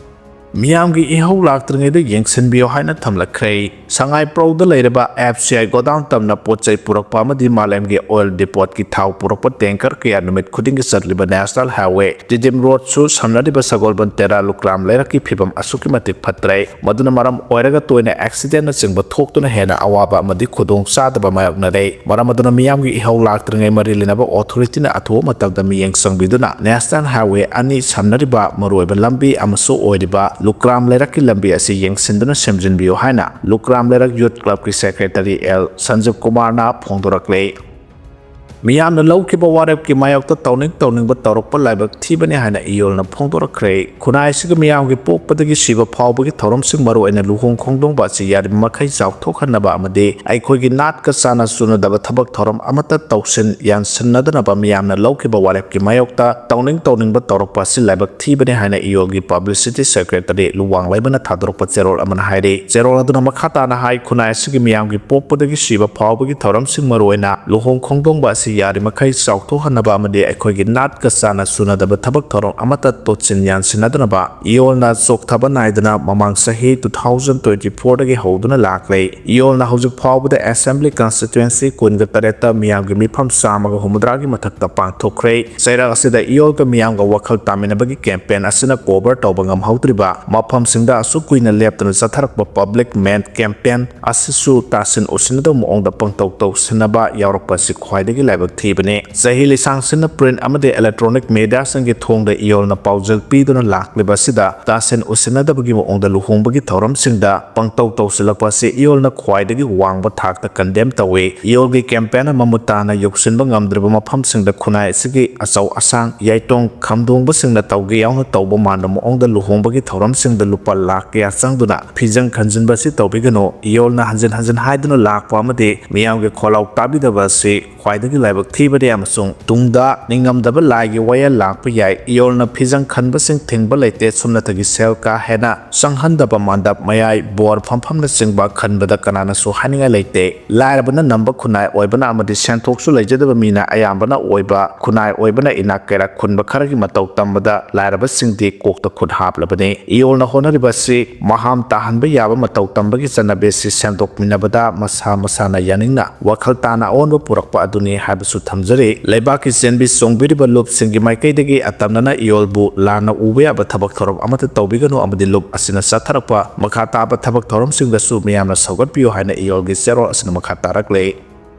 ꯃꯤꯌꯥꯝꯒꯤ ꯏꯍꯧ ꯂꯥꯛꯇ꯭ꯔꯤꯉꯩꯗ ꯌꯦꯡꯁꯤꯟꯕꯤꯌꯨ ꯍꯥꯏꯅ ꯊꯝꯂꯛꯈ꯭ꯔꯦ꯫ ꯁꯉꯥꯏꯄ꯭ꯔꯧꯗ ꯂꯩꯔꯕ F C I godown ꯇꯝꯅ ꯄꯣꯠ ꯆꯩ ꯄꯨꯔꯛꯄ ꯑꯃꯗꯤ ꯃꯥꯂꯦꯝꯒꯤ oil depotꯀꯤ ꯊꯥꯎ ꯄꯨꯔꯛꯄ tanker ꯀꯌꯥ ꯅꯨꯃꯤꯠ ꯈꯨꯗꯤꯡꯒꯤ ꯆꯠꯂꯤꯕ National Highway ꯇꯤꯗꯤꯝ roadꯁꯨ ꯁꯝꯅꯔꯤꯕ ꯁꯒꯣꯜꯕꯟ ꯇꯦꯔꯥ ꯂꯨꯀ꯭ꯔꯥꯝ ꯂꯩꯔꯛꯀꯤ ꯐꯤꯕꯝ ꯑꯁꯨꯛꯀꯤ ꯃꯇꯤꯛ ꯐꯠꯇ꯭ꯔꯦ꯫ ꯃꯗꯨꯅ ꯃꯔꯝ ꯑꯣꯏꯔꯒ ꯇꯣꯏꯅ accidentꯅꯆꯤꯡꯕ ꯊꯣꯛꯇꯨꯅ ꯍꯦꯟꯅ ꯑꯋꯥꯕ ꯑꯃꯗꯤ ꯈꯨꯗꯣꯡ ꯆꯥꯗꯕ ꯃꯥꯌꯣꯛꯅꯔꯦ꯫ ꯃꯔꯝ ꯑꯗꯨꯅ ꯃꯤꯌꯥꯝꯒꯤ ꯏꯍꯧ ꯂꯥꯛꯇ꯭ꯔꯤꯉꯩ ꯃꯔꯤ ꯂꯩꯅꯕ authorityꯅ ꯑꯊꯨꯕ ꯃꯇꯝꯗ ꯃꯤꯠꯌꯦꯡ ꯆꯪꯕꯤꯗꯨꯅ National Highway ꯑꯅꯤ ꯁꯝꯅꯔꯤꯕ ꯃꯔꯨꯑꯣꯏꯕ ꯂꯝꯕꯤ ꯑꯃꯁꯨ ꯑꯣꯏꯔꯤꯕ ꯂꯨꯀ꯭ꯔꯥꯝ ꯂꯩꯔꯛꯀꯤ ꯂꯝꯕꯤ ꯑꯁꯤ ꯌꯦꯡꯁꯤꯟꯗꯨꯅ ꯁꯦꯝꯖꯤꯟꯕꯤꯌꯨ ꯍꯥꯏꯅ ꯂꯨꯀ꯭ꯔꯥꯝ ꯂꯩꯔꯛ Youth Clubꯀꯤ Secretary L ꯁꯟꯖꯤꯕ ꯀꯨꯃꯥꯔꯅ ꯐꯣꯡꯗꯣꯔꯛꯂꯦ꯫ ꯃꯤꯌꯥꯝꯅ ꯂꯧꯈꯤꯕ ꯋꯥꯔꯦꯞꯀꯤ ꯃꯥꯌꯣꯛꯇ ꯇꯧꯅꯤꯡ ꯇꯧꯅꯤꯡꯕ ꯇꯧꯔꯛꯄ ꯂꯥꯏꯕꯛ ꯊꯤꯕꯅꯤ ꯍꯥꯏꯅ ꯏꯌꯣꯜꯅ ꯐꯣꯡꯗꯣꯔꯛꯈ꯭ꯔꯦ꯫ ꯈꯨꯟꯅꯥꯏ ꯑꯁꯤꯒꯤ ꯃꯤꯌꯥꯝꯒꯤ ꯄꯣꯛꯄꯗꯒꯤ ꯁꯤꯕ ꯐꯥꯎꯕꯒꯤ ꯊꯧꯔꯝꯁꯤꯡ, ꯃꯔꯨꯑꯣꯏꯅ ꯂꯨꯍꯣꯡ ꯈꯣꯡꯗꯣꯡꯕ ꯑꯁꯤ ꯌꯥꯔꯤꯕ ꯃꯈꯩ ꯆꯥꯎꯊꯣꯛꯍꯟꯅꯕ ꯑꯃꯗꯤ ꯑꯩꯈꯣꯏꯒꯤ ꯅꯥꯠꯀ ꯆꯥꯟꯅ ꯆꯨꯅꯗꯕ ꯊꯕꯛ ꯊꯧꯔꯝ ꯑꯃꯠꯇ ꯇꯧꯁꯤꯟ ꯌꯥꯟꯁꯤꯟꯅꯗꯅꯕ ꯃꯤꯌꯥꯝꯅ ꯂꯧꯈꯤꯕ ꯋꯥꯔꯦꯞꯀꯤ ꯃꯥꯌꯣꯛꯇ ꯇꯧꯅꯤꯡ ꯇꯧꯅꯤꯡꯕ ꯇꯧꯔꯛꯄ ꯑꯁꯤ ꯂꯥꯏꯕꯛ ꯊꯤꯕꯅꯤ ꯍꯥꯏꯅ ꯏꯌꯣꯜꯒꯤ publicity secretary ꯂꯨꯋꯥꯡ ꯂꯩꯃꯅ ꯊꯥꯗꯣꯔꯛꯄ ꯆꯦꯔꯣꯜ ꯑꯃꯅ ꯍꯥꯏꯔꯤ꯫ ꯆꯦꯔꯣꯜ ꯑꯗꯨꯅ ꯃꯈꯥ ꯇꯥꯅ ꯍꯥꯏ, ꯈꯨꯟꯅꯥꯏ ꯑꯁꯤꯒꯤ ꯃꯤꯌꯥꯝꯒꯤ ꯄꯣꯛꯄꯗꯒꯤ ꯁꯤꯕ ꯐꯥꯎꯕꯒꯤ ꯊꯧꯔꯝꯁꯤꯡ, ꯃꯔꯨꯑꯣꯏꯅ ꯂꯨꯍꯣꯡ ꯈꯣꯡꯗꯣꯡꯕ ꯑꯁꯤ ꯌꯥꯔꯤꯃꯈꯩ ꯆꯥꯎꯊꯣꯛꯍꯟꯅꯕ ꯑꯃꯗꯤ ꯑꯩꯈꯣꯏꯒꯤ ꯅꯥꯠꯀ ꯆꯥꯟꯅ ꯆꯨꯅꯗꯕ ꯊꯕꯛ ꯊꯧꯔꯝ ꯑꯃꯠꯇ ꯇꯣꯠꯁꯤꯟ ꯌꯥꯟꯁꯤꯟꯅꯗꯅꯕ ꯏꯌꯣꯜꯅ ꯆꯣꯛꯊꯕ ꯅꯥꯏꯗꯅ ꯃꯃꯥꯡ ꯆꯍꯤ two thousand twenty fourꯗꯒꯤ ꯍꯧꯗꯨꯅ ꯂꯥꯛꯂꯦ꯫ ꯏꯌꯣꯜꯅ ꯍꯧꯖꯤꯛ ꯐꯥꯎꯕꯗ assembly constituency ꯀꯨꯟꯒ ꯇꯔꯦꯠꯇ ꯃꯤꯌꯥꯝꯒꯤ ꯃꯤꯐꯝ ꯆꯥꯝꯃꯒ ꯍꯨꯝꯐꯨꯇꯔꯥꯒꯤ ꯃꯊꯛꯇ ꯄꯥꯡꯊꯣꯛꯈ꯭ꯔꯦ꯫ ꯆꯩꯔꯥꯛ ꯑꯁꯤꯗ ꯏꯌꯣꯜꯒ ꯃꯤꯌꯥꯝꯒ ꯋꯥꯈꯜ ꯇꯥꯃꯤꯟꯅꯕꯒꯤ campaign ꯑꯁꯤꯅ cover ꯇꯧꯕ ꯉꯝꯍꯧꯗ꯭ꯔꯤꯕ ꯃꯐꯝꯁꯤꯡꯗ ꯑꯁꯨꯛ ꯀꯨꯏꯅ ꯂꯦꯞꯇꯅ ꯆꯠꯊꯔꯛꯄ public ment campaign ꯑꯁꯤꯁꯨ ꯇꯥꯁꯤꯟ ꯎꯁꯤꯟꯅꯗꯕ ꯃꯑꯣꯡꯗ ꯄꯪꯇꯧ ꯇꯧꯁꯤꯟꯅꯕ ꯌꯥꯎꯔꯛꯄ ꯑꯁꯤ ꯈ꯭ꯋꯥꯏꯗꯒꯤ ꯂꯥꯏꯕꯛ ꯊꯤꯕꯅꯤ꯫ ꯆꯍꯤ ꯂꯤꯁꯥꯡ ꯁꯤꯟꯅ print ꯑꯃꯗꯤ electronic mediaꯁꯤꯡꯒꯤ ꯊꯣꯡꯗ ꯏꯌꯣꯜꯅ ꯄꯥꯎꯖꯦꯜ ꯄꯤꯗꯨꯅ ꯂꯥꯛꯂꯤꯕ ꯑꯁꯤꯗ ꯇꯥꯁꯤꯟ ꯎꯁꯤꯟꯅꯗꯕꯒꯤ ꯃꯑꯣꯡꯗ ꯂꯨꯍꯣꯡꯕꯒꯤ ꯊꯧꯔꯝꯁꯤꯡꯗ ꯄꯪꯇꯧ ꯇꯧꯁꯤꯜꯂꯛꯄ ꯑꯁꯤ ꯏꯌꯣꯜꯅ ꯈ꯭ꯋꯥꯏꯗꯒꯤ ꯋꯥꯡꯕ ꯊꯥꯛꯇ condemn ꯇꯧꯏ꯫ ꯏꯌꯣꯜꯒꯤ campaign ꯃꯃꯨꯠ ꯇꯥꯅ ꯌꯧꯁꯤꯟꯕ ꯉꯝꯗ꯭ꯔꯤꯕ ꯃꯐꯝꯁꯤꯡꯗ ꯈꯨꯟꯅꯥꯏ ꯑꯁꯤꯒꯤ ꯑꯆꯧ ꯑꯁꯥꯡ, ꯌꯥꯏꯇꯣꯡ ꯈꯝꯗꯣꯡꯕꯁꯤꯡꯅ ꯇꯧꯒꯦ ꯌꯥꯎꯅ ꯇꯧꯕ ꯃꯥꯟꯕ ꯃꯑꯣꯡꯗ ꯂꯨꯍꯣꯡꯕꯒꯤ ꯊꯧꯔꯝꯁꯤꯡꯗ ꯂꯨꯄꯥ ꯂꯥꯈ ꯀꯌꯥ ꯆꯪꯗꯨꯅ ꯐꯤꯖꯪ ꯈꯟꯖꯤꯟꯕ ꯑꯁꯤ ꯇꯧꯕꯤꯒꯅꯨ꯫ ꯏꯌꯣꯜꯅ ꯍꯟꯖꯤꯟ ꯍꯟꯖꯤꯟ ꯍꯥꯏꯗꯨꯅ ꯂꯥꯛꯄ ꯑꯃꯗꯤ ꯃꯤꯌꯥꯝꯒꯤ ꯈꯣꯜꯂꯥꯎ ꯇꯥꯕꯤꯗꯕ ꯑꯁꯤ ꯈ꯭ꯋꯥꯏꯗꯒꯤ ꯂꯥꯏꯕꯛ ꯊꯤꯕꯅꯤ ꯑꯃꯁꯨꯡ ꯇꯨꯡꯗ ꯅꯤꯡꯉꯝꯗꯕ ꯂꯥꯏꯒꯤ ꯋꯥꯌꯦꯜ ꯂꯥꯛꯄ ꯌꯥꯏ꯫ ꯏꯌꯣꯜꯅ ꯐꯤꯖꯪ ꯈꯟꯕꯁꯤꯡ ꯊꯤꯡꯕ ꯂꯩꯇꯦ꯫ ꯁꯨꯞꯅꯇꯒꯤ ꯁꯦꯜ ꯀꯥ ꯍꯦꯟꯅ ꯆꯪꯍꯟꯗꯕ, ꯃꯥꯟꯗꯞ, ꯃꯌꯥꯏ, ꯕꯣꯔ ꯐꯝꯐꯝꯅꯆꯤꯡꯕ ꯈꯟꯕꯗ ꯀꯅꯥꯅꯁꯨ ꯍꯥꯏꯅꯤꯡꯉꯥꯏ ꯂꯩꯇꯦ꯫ ꯂꯥꯏꯔꯕꯅ ꯅꯝꯕ ꯈꯨꯟꯅꯥꯏ ꯑꯣꯏꯕꯅ ꯑꯃꯗꯤ ꯁꯦꯟꯊꯣꯛꯁꯨ ꯂꯩꯖꯗꯕ ꯃꯤꯅ ꯑꯌꯥꯝꯕꯅ ꯑꯣꯏꯕ ꯈꯨꯟꯅꯥꯏ ꯑꯣꯏꯕꯅ ꯏꯅꯥꯛ ꯀꯩꯔꯥꯛ ꯈꯨꯟꯕ ꯈꯔꯒꯤ ꯃꯇꯧ ꯇꯝꯕꯗ ꯂꯥꯏꯔꯕꯁꯤꯡꯗꯤ ꯀꯣꯛꯇ ꯈꯨꯠ ꯍꯥꯞꯂꯕꯅꯤ꯫ ꯏꯌꯣꯜꯅ ꯍꯣꯠꯅꯔꯤꯕ ꯑꯁꯤ ꯃꯍꯥꯝ ꯇꯥꯍꯟꯕ ꯌꯥꯕ ꯃꯇꯧ ꯇꯝꯕꯒꯤ ꯆꯠꯅꯕꯤ ꯑꯁꯤ ꯁꯦꯝꯗꯣꯛꯃꯤꯟꯅꯕꯗ ꯃꯁꯥ ꯃꯁꯥꯅ ꯌꯥꯅꯤꯡꯅ ꯋꯥꯈꯜ ꯇꯥꯅ ꯑꯑꯣꯟꯕ ꯄꯨꯔꯛꯄ ꯑꯗꯨꯅꯤ ꯍꯥꯏꯕꯁꯨ ꯊꯝꯖꯔꯤ꯫ ꯂꯩꯕꯥꯛꯀꯤ ꯆꯦꯟꯕꯤ ꯆꯣꯡꯕꯤꯔꯤꯕ ꯂꯨꯞꯁꯤꯡꯒꯤ ꯃꯥꯏꯀꯩꯗꯒꯤ ꯑꯇꯝꯅꯅ ꯏꯌꯣꯜꯕꯨ ꯂꯥꯟꯅ ꯎꯕ ꯌꯥꯕ ꯊꯕꯛ ꯊꯧꯔꯝ ꯑꯃꯠꯇ ꯇꯧꯕꯤꯒꯅꯨ ꯑꯃꯗꯤ ꯂꯨꯞ ꯑꯁꯤꯅ ꯆꯠꯊꯔꯛꯄ ꯃꯈꯥ ꯇꯥꯕ ꯊꯕꯛ ꯊꯧꯔꯝꯁꯤꯡꯗꯁꯨ ꯃꯤꯌꯥꯝꯅ ꯁꯧꯒꯠꯄꯤꯌꯨ ꯍꯥꯏꯅ ꯏꯌꯣꯜꯒꯤ ꯆꯦꯔꯣꯜ ꯑꯁꯤꯅ ꯃꯈꯥ ꯇꯥꯔꯛꯂꯤ꯫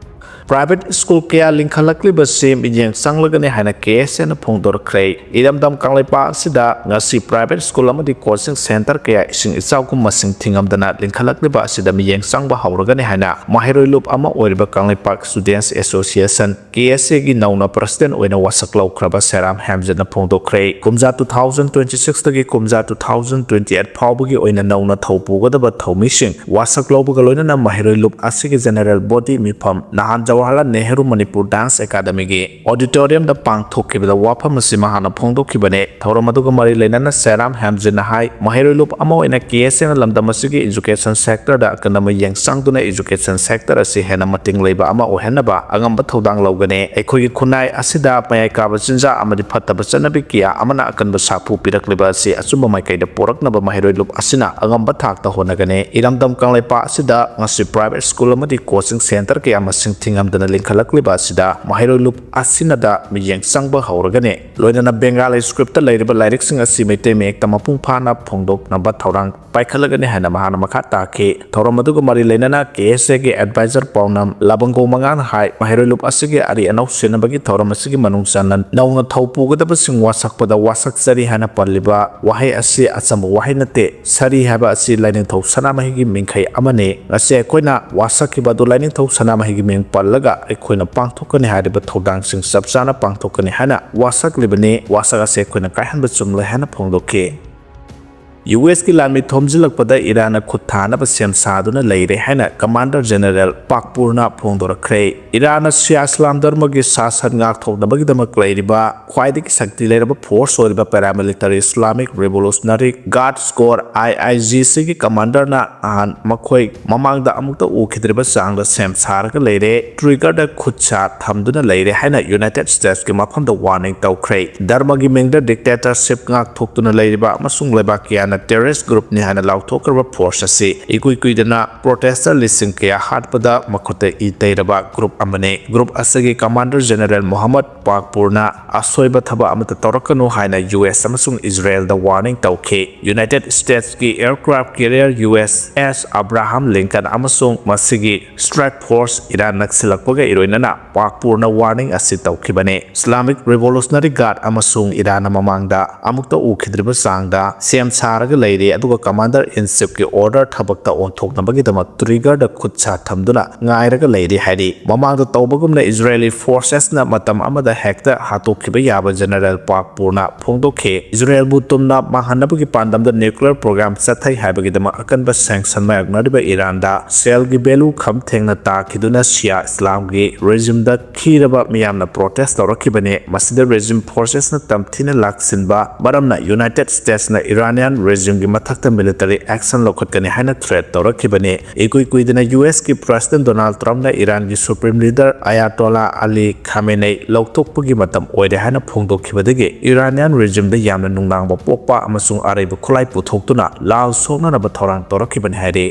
Private school ꯀꯌꯥ ꯂꯤꯡꯈꯠꯂꯛꯂꯤꯕꯁꯤ ꯃꯤꯠꯌꯦꯡ ꯆꯪꯂꯒꯅꯤ ꯍꯥꯏꯅ ꯀꯦ ꯑꯦꯁ ꯑꯦꯅ ꯐꯣꯡꯗꯣꯔꯛꯈ꯭ꯔꯦ꯫ ꯏꯔꯝꯗꯝ ꯀꯪꯂꯩꯄꯥꯛ ꯑꯁꯤꯗ ꯉꯁꯤ private school ꯑꯃꯗꯤ coaching centre ꯀꯌꯥ ꯏꯁꯤꯡ ꯏꯆꯥꯎꯒꯨꯝ ꯃꯁꯤꯡ ꯊꯤꯉꯝꯗꯅ ꯂꯤꯡꯈꯠꯂꯛꯂꯤꯕ ꯑꯁꯤꯗ ꯃꯤꯠꯌꯦꯡ ꯆꯪꯕ ꯍꯧꯔꯒꯅꯤ ꯍꯥꯏꯅ ꯃꯍꯩꯔꯣꯏ ꯂꯨꯞ ꯑꯃ ꯑꯣꯏꯔꯤꯕ ꯀꯪꯂꯩꯄꯥꯛ Students Association, ꯀꯦ ꯑꯦꯁ ꯑꯦꯒꯤ ꯅꯧꯅ president ꯑꯣꯏꯅ ꯋꯥꯁꯛ ꯂꯧꯈ꯭ꯔꯕ ꯁꯦꯔꯥꯝ ꯍꯦꯝꯖꯅ ꯐꯣꯡꯗꯣꯛꯈ꯭ꯔꯦ꯫ ꯀꯨꯝꯖꯥ two thousand twenty six ꯇꯒꯤ ꯀꯨꯝꯖꯥ two thousand twenty eight ꯐꯥꯎꯕꯒꯤ ꯑꯣꯏꯅ ꯅꯧꯅ ꯊꯧ ꯄꯨꯒꯗꯕ ꯊꯧꯃꯤꯁꯤꯡ ꯋꯥꯁꯛ ꯂꯧꯕꯒ ꯂꯣꯏꯅꯅ ꯃꯍꯩꯔꯣꯏ ꯂꯨꯞ ꯑꯁꯤꯒꯤ general body ꯃꯤꯐꯝ ꯅꯍꯥꯟ ꯖꯋꯥꯍꯔꯂꯥꯜ ꯅꯦꯍꯔꯨ ꯃꯅꯤꯄꯨꯔ dance academyꯒꯤ auditoriumꯗ ꯄꯥꯡꯊꯣꯛꯈꯤꯕꯗ ꯋꯥꯐꯝ ꯑꯁꯤ ꯃꯍꯥꯛꯅ ꯐꯣꯡꯗꯣꯛꯈꯤꯕꯅꯤ꯫ ꯊꯧꯔꯝ ꯑꯗꯨꯒ ꯃꯔꯤ ꯂꯩꯅꯅ ꯁꯦꯔꯥꯝ ꯍꯦꯝꯖꯤꯟꯅ ꯍꯥꯏ, ꯃꯍꯩꯔꯣꯏ ꯂꯨꯞ ꯑꯃ ꯑꯣꯏꯅ ꯀꯦ ꯑꯦꯁ ꯑꯦꯅ ꯂꯝꯗꯝ ꯑꯁꯤꯒꯤ education sectorꯗ ꯑꯀꯟꯕ ꯃꯤꯠꯌꯦꯡ ꯆꯪꯗꯨꯅ education sector ꯑꯁꯤ ꯍꯦꯟꯅ ꯃꯇꯤꯡ ꯂꯩꯕ ꯑꯃ ꯑꯣꯏꯍꯟꯅꯕ ꯑꯉꯝꯕ ꯊꯧꯗꯥꯡ ꯂꯧꯒꯅꯤ꯫ ꯑꯩꯈꯣꯏꯒꯤ ꯈꯨꯟꯅꯥꯏ ꯑꯁꯤꯗ ꯃꯌꯥꯏ ꯀꯥꯕ ꯆꯤꯟꯖꯥꯛ ꯑꯃꯗꯤ ꯐꯠꯇꯕ ꯆꯠꯅꯕꯤ ꯀꯌꯥ ꯑꯃꯅ ꯑꯀꯟꯕ ꯁꯥꯐꯨ ꯄꯤꯔꯛꯂꯤꯕ ꯑꯁꯤ ꯑꯆꯨꯝꯕ ꯃꯥꯏꯀꯩꯗ ꯄꯣꯔꯛꯅꯕ ꯃꯍꯩꯔꯣꯏ ꯂꯨꯞ ꯑꯁꯤꯅ ꯑꯉꯝꯕ ꯊꯥꯛꯇ ꯍꯣꯠꯅꯒꯅꯤ꯫ ꯏꯔꯝꯗꯝ ꯀꯪꯂꯩꯄꯥꯛ ꯑꯁꯤꯗ ꯉꯁꯤ private school ꯑꯃꯗꯤ coaching centre ꯀꯌꯥ ꯃꯁꯤꯡ ꯊꯤꯉꯝꯗꯅ ꯂꯤꯡꯈꯠꯂꯛꯂꯤꯕ ꯑꯁꯤꯗ ꯃꯍꯩꯔꯣꯏ ꯂꯨꯞ ꯑꯁꯤꯅꯗ ꯃꯤꯠꯌꯦꯡ ꯆꯪꯕ ꯍꯧꯔꯒꯅꯤ꯫ ꯂꯣꯏꯅꯅ Bengali scriptꯇ ꯂꯩꯔꯤꯕ ꯂꯥꯏꯔꯤꯛꯁꯤꯡ ꯑꯁꯤ ꯃꯩꯇꯩ ꯃꯌꯦꯛꯇ ꯃꯄꯨꯡ ꯐꯥꯅ ꯐꯣꯡꯗꯣꯛꯅꯕ ꯊꯧꯔꯥꯡ ꯄꯥꯏꯈꯠꯂꯒꯅꯤ ꯍꯥꯏꯅ ꯃꯍꯥꯛꯅ ꯃꯈꯥ ꯇꯥꯈꯤ꯫ ꯊꯧꯔꯝ ꯑꯗꯨꯒ ꯃꯔꯤ ꯂꯩꯅꯅ ꯀꯦ ꯑꯦꯁ ꯑꯦꯒꯤ advisor ꯄꯥꯎꯅꯝ ꯂꯥꯕꯪꯒꯣ ꯃꯉꯥꯅ ꯍꯥꯏ, ꯃꯍꯩꯔꯣꯏ ꯂꯨꯞ ꯑꯁꯤꯒꯤ ꯑꯔꯤ ꯑꯅꯧ ꯁꯤꯟꯅꯕꯒꯤ ꯊꯧꯔꯝ ꯑꯁꯤꯒꯤ ꯃꯅꯨꯡ ꯆꯟꯅ ꯅꯧꯅ ꯊꯧ ꯄꯨꯒꯗꯕꯁꯤꯡ ꯋꯥꯁꯛꯄꯗ ꯋꯥꯁꯛꯆꯔꯤ ꯍꯥꯏꯅ ꯄꯜꯂꯤꯕ ꯋꯥꯍꯩ ꯑꯁꯤ ꯑꯆꯝꯕ ꯋꯥꯍꯩ ꯅꯠꯇꯦ꯫ ꯁꯥꯔꯤ ꯍꯥꯏꯕ ꯑꯁꯤ ꯂꯥꯏꯅꯤꯡꯊꯧ ꯁꯅꯥꯃꯍꯤꯒꯤ ꯃꯤꯡꯈꯩ ꯑꯃꯅꯤ꯫ ꯉꯁꯤ ꯑꯩꯈꯣꯏꯅ ꯋꯥꯁꯛꯈꯤꯕ ꯑꯗꯨ ꯂꯥꯏꯅꯤꯡꯊꯧ ꯁꯅꯥꯃꯍꯤꯒꯤ ꯃꯤꯡ ꯄꯜꯂꯒ ꯑꯩꯈꯣꯏꯅ ꯄꯥꯡꯊꯣꯛꯀꯅꯤ ꯍꯥꯏꯔꯤꯕ ꯊꯧꯗꯥꯡꯁꯤꯡ ꯆꯞ ꯆꯥꯅ ꯄꯥꯡꯊꯣꯛꯀꯅꯤ ꯍꯥꯏꯅ ꯋꯥꯁꯛꯂꯤꯕꯅꯤ꯫ ꯋꯥꯁꯛ ꯑꯁꯤ ꯑꯩꯈꯣꯏꯅ ꯀꯥꯏꯍꯟꯕ ꯆꯨꯝꯂꯣꯏ ꯍꯥꯏꯅ ꯐꯣꯡꯗꯣꯛꯈꯤ꯫ ꯌꯨ ꯑꯦꯁꯀꯤ ꯂꯥꯟꯃꯤ ꯊꯣꯝꯖꯤꯜꯂꯛꯄꯗ ꯏꯔꯥꯟꯅ ꯈꯨꯠ ꯊꯥꯅꯕ ꯁꯦꯝ ꯁꯥꯗꯨꯅ ꯂꯩꯔꯦ ꯍꯥꯏꯅ ꯀꯃꯥꯟꯗꯔ ꯖꯦꯅꯔꯦꯜ ꯄꯥꯛꯄꯨꯔꯅ ꯐꯣꯡꯗꯣꯔꯛꯈ꯭ꯔꯦ꯫ ꯏꯔꯥꯟꯅ ꯁꯤꯌꯥ ꯏꯁꯂꯥꯝ ꯙꯔꯃꯒꯤ ꯁꯥꯁꯟ ꯉꯥꯛꯊꯣꯛꯅꯕꯒꯤꯗꯃꯛ ꯂꯩꯔꯤꯕ ꯈ꯭ꯋꯥꯏꯗꯒꯤ ꯁꯛꯇꯤ ꯂꯩꯔꯕ ꯐꯣꯔꯁ ꯑꯣꯏꯔꯤꯕ Paramilitary Islamic Revolutionary Guards Corps, I I G C, ꯒꯤ ꯀꯃꯥꯟꯗꯔꯅ ꯅꯍꯥꯟ ꯃꯈꯣꯏ ꯃꯃꯥꯡꯗ ꯑꯃꯨꯛꯇ ꯎꯈꯤꯗ꯭ꯔꯤꯕ ꯆꯥꯡꯗ ꯁꯦꯝ ꯁꯥꯔꯒ ꯂꯩꯔꯦ, ꯇ꯭ꯔꯤꯒꯔꯗ ꯈꯨꯠ ꯁꯥ ꯊꯝꯗꯨꯅ ꯂꯩꯔꯦ ꯍꯥꯏꯅ ꯌꯨꯅꯥꯏꯇꯦꯗ ꯁ꯭ꯇꯦꯠꯁꯀꯤ ꯃꯐꯝꯗ ꯋꯥꯔꯅꯤꯡ ꯇꯧꯈ꯭ꯔꯦ꯫ ꯙꯔꯃꯒꯤ ꯃꯤꯡꯗ ꯗꯤꯛꯇꯦꯇꯔꯁꯤꯞ ꯉꯥꯛꯊꯣꯛꯇꯨꯅ ꯂꯩꯔꯤꯕ ꯑꯃꯁꯨꯡ ꯂꯩꯕꯥꯛ ꯀꯌꯥꯅ ꯇꯦꯔꯣꯔꯤꯁ ꯒ꯭ꯔꯨꯞꯅꯤ ꯍꯥꯏꯅ ꯂꯥꯎꯊꯣꯛꯈ꯭ꯔꯕ ꯐꯣꯔꯁ ꯑꯁꯤ ꯏꯀꯨꯏ ꯀꯨꯏꯗꯅ ꯄ꯭ꯔꯣꯇꯦꯁꯇꯔ ꯂꯤꯁꯤꯡ ꯀꯌꯥ ꯍꯥꯠꯄꯗ ꯃꯈꯨꯠꯇ ꯏ ꯇꯩꯔꯕ ꯒ꯭ꯔꯨꯞ ꯑꯃꯅꯤ꯫ ꯒ꯭ꯔꯨꯞ ꯑꯁꯤꯒꯤ ꯀꯃꯥꯟꯗꯔ ꯖꯦꯅꯔꯦꯜ ꯃꯣꯍꯝꯃꯗ ꯄꯥꯛꯄꯨꯔꯅ ꯑꯁꯣꯏꯕ ꯊꯕꯛ ꯑꯃꯠꯇ ꯇꯧꯔꯛꯀꯅꯨ ꯍꯥꯏꯅ ꯌꯨ ꯑꯦꯁ ꯑꯃꯁꯨꯡ ꯏꯖꯔꯦꯜꯗ ꯋꯥꯔꯅꯤꯡ ꯇꯧꯈꯤ꯫ ꯌꯨꯅꯥꯏꯇꯦꯗ ꯁ꯭ꯇꯦꯠꯁꯀꯤ aircraft carrier U S S Abraham Lincoln ꯑꯃꯁꯨꯡ ꯃꯁꯤꯒꯤ ꯁ꯭ꯇ꯭ꯔꯥꯏꯛ ꯐꯣꯔꯁ ꯏꯔꯥꯟ ꯅꯛꯁꯤꯜꯂꯛꯄꯒ ꯏꯔꯣꯏꯅꯅ ꯄꯥꯛꯄꯨꯔꯅ ꯋꯥꯔꯅꯤꯡ ꯑꯁꯤ ꯇꯧꯈꯤꯕꯅꯤ꯫ ꯏꯁꯂꯥꯃꯤꯛ ꯔꯤꯚꯣꯂꯨꯁꯅꯔꯤ ꯒꯥꯔꯗ ꯑꯃꯁꯨꯡ ꯏꯔꯥꯟꯅ ꯃꯃꯥꯡꯗ ꯑꯃꯨꯛꯇ ꯎꯈꯤꯗ꯭ꯔꯤꯕ ꯆꯥꯡꯗ ꯁꯦꯝ ꯁꯥꯔꯒ ꯂꯩꯔꯤ, ꯑꯗꯨꯒ ꯀꯃꯥꯟꯗꯔ ꯏꯟ ꯆꯤꯐꯀꯤ ꯑꯣꯔꯗꯔ ꯊꯕꯛꯇ ꯑꯣꯟꯊꯣꯛꯅꯕꯒꯤꯗꯃꯛ ꯇ꯭ꯔꯤꯒꯔꯗ ꯈꯨꯠ ꯁꯥ ꯊꯝꯗꯨꯅ ꯉꯥꯏꯔꯒ ꯂꯩꯔꯤ ꯍꯥꯏꯔꯤ꯫ ꯃꯃꯥꯡꯗ ꯇꯧꯕꯒꯨꯝꯅ ꯏꯖꯔꯦꯂꯤ ꯐꯣꯔꯁꯦꯁꯅ ꯃꯇꯝ ꯑꯃꯗ ꯍꯦꯛꯇ ꯍꯥꯠꯇꯣꯛꯈꯤꯕ ꯌꯥꯕ ꯖꯦꯅꯔꯦꯜ ꯄꯥꯛꯄꯨꯔꯅ ꯐꯣꯡꯗꯣꯛꯈꯤ꯫ ꯏꯖꯔꯦꯜꯕꯨ ꯇꯨꯝꯅ ꯃꯥꯡꯍꯟꯅꯕꯒꯤ ꯄꯥꯟꯗꯝꯗ ꯅ꯭ꯌꯨꯀ꯭ꯂꯤꯌꯔ ꯄ꯭ꯔꯣꯒ꯭ꯔꯥꯝ ꯆꯠꯊꯩ ꯍꯥꯏꯕꯒꯤꯗꯃꯛ ꯑꯀꯟꯕ ꯁꯦꯡꯁꯟ ꯃꯥꯌꯣꯛꯅꯔꯤꯕ ꯏꯔꯥꯟꯗ ꯁꯦꯜꯒꯤ ꯚꯦꯂꯨ ꯈꯝ ꯊꯦꯡꯅ ꯇꯥꯈꯤꯗꯨꯅ ꯁꯤꯌꯥ ꯏꯁꯂꯥꯝꯒꯤ ꯔꯦꯖꯤꯝꯗ ꯈꯤꯔꯕ ꯃꯤꯌꯥꯝꯅ ꯄ꯭ꯔꯣꯇꯦꯁ ꯇꯧꯔꯛꯈꯤꯕꯅꯤ꯫ ꯃꯁꯤꯗ ꯔꯦꯖꯤꯝ ꯐꯣꯔꯁꯦꯁꯅ ꯇꯝꯊꯤꯅ ꯂꯥꯛꯁꯤꯟꯕ ꯃꯔꯝꯅ ꯌꯨꯅꯥꯏꯇꯦꯗ ꯁ꯭ꯇꯦꯠꯁꯅ ꯏꯔꯥꯅꯤꯌꯥꯟ ꯔꯦꯖꯤꯝꯒꯤ ꯃꯊꯛꯇ ꯃꯤꯂꯤꯇꯔꯤ ꯑꯦꯛꯁꯟ ꯂꯧꯈꯠꯀꯅꯤ ꯍꯥꯏꯅ ꯊ꯭ꯔꯦꯠ ꯇꯧꯔꯛꯈꯤꯕꯅꯤ꯫ ꯏꯀꯨꯏ ꯀꯨꯏꯗꯅ ꯌꯨ ꯑꯦꯁꯀꯤ ꯄ꯭ꯔꯦꯁꯤꯗꯦꯟꯠ ꯗꯣꯅꯥꯜꯗ ꯇ꯭ꯔꯝꯞꯅ ꯏꯔꯥꯟꯒꯤ supreme leader Ayatollah Ali Khamenei ꯂꯧꯊꯣꯛꯄꯒꯤ ꯃꯇꯝ ꯑꯣꯏꯔꯦ ꯍꯥꯏꯅ ꯐꯣꯡꯗꯣꯛꯈꯤꯕꯗꯒꯤ ꯏꯔꯥꯅꯤꯌꯥꯟ ꯔꯦꯖꯤꯝꯗ ꯌꯥꯝꯅ ꯅꯨꯡꯅꯥꯡꯕ ꯄꯣꯛꯄ ꯑꯃꯁꯨꯡ ꯑꯔꯩꯕ ꯈꯨꯠꯂꯥꯏ ꯄꯨꯊꯣꯛꯇꯨꯅ ꯂꯥꯜ ꯁꯣꯛꯅꯅꯕ ꯊꯧꯔꯥꯡ ꯇꯧꯔꯛꯈꯤꯕꯅꯤ ꯍꯥꯏꯔꯤ꯫